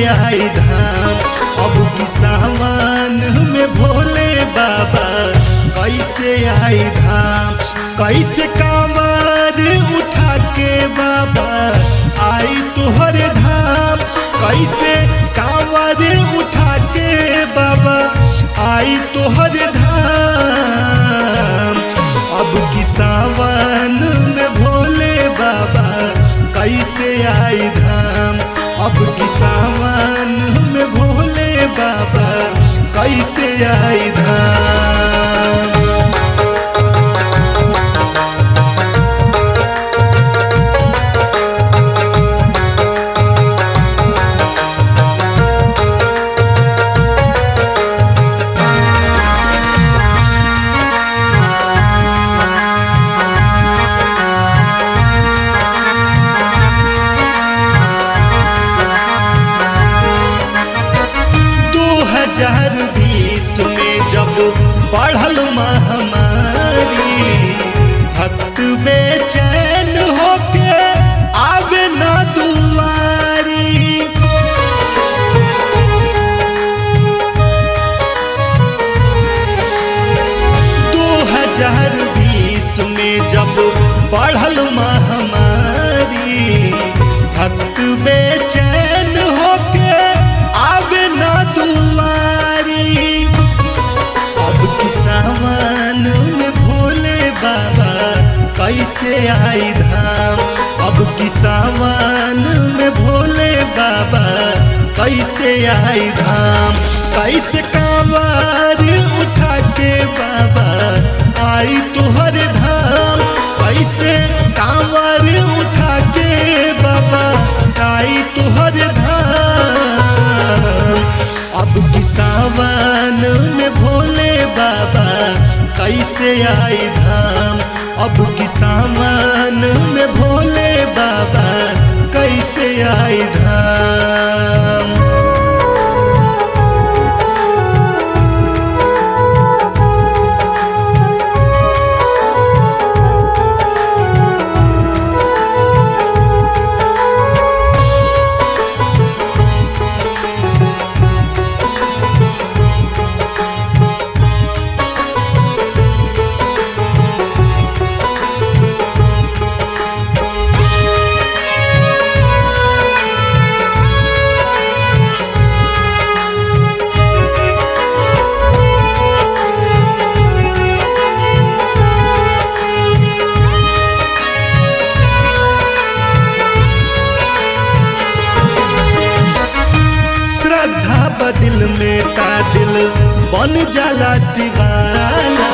आई धाम। अब की सावन में भोले बाबा कैसे आई धाम। कैसे कांवर उठा के बाबा आई तुहर धाम। कैसे कांवर उठा के बाबा आई तुहर धाम। अब की सावन में भोले बाबा कैसे आई धाम। अब की सावन में भोले बाबा कैसे आई धाम। में जब बढ़ल महामारी भक्त बेचैन होके आवे ना दुआरी। 2020 में जब बढ़ल महामारी भक्त बेचैन होके आवे ना दुआरी। अब की सावन में भोले बाबा कैसे आई धाम। अब की सावन में भोले बाबा कैसे आई धाम। कैसे कांवर उठा के बाबा आई तुहर धाम। कैसे कांवर उठा के बाबा आई तुहर धाम। अब की सावन में भोले बाबा कैसे आई धाम। अब की सावन में भोले बाबा कैसे आई धाम। श्रद्धा बदिल में ता दिल बन जाला शिवाला।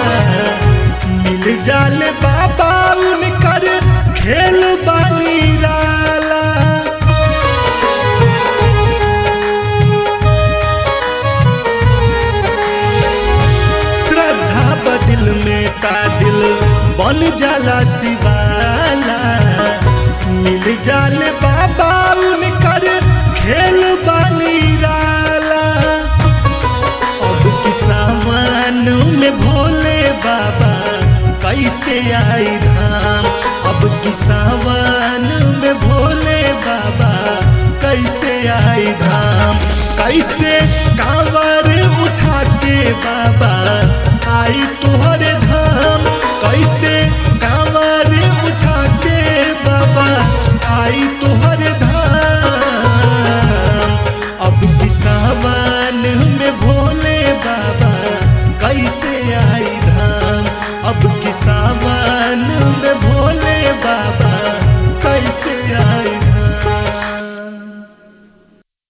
मिल जाले बाबा उनकर खेल बानी राला। श्रद्धा बदिल में ता दिल बन जाला शिवाला। मिल जाले बाबा उनकर खेल बानी राला। अब की सावन में भोले बाबा कैसे आई धाम। अब की सावन में भोले बाबा कैसे आई धाम। कैसे कांवर उठा के बाबा आई तुहर धाम। कैसे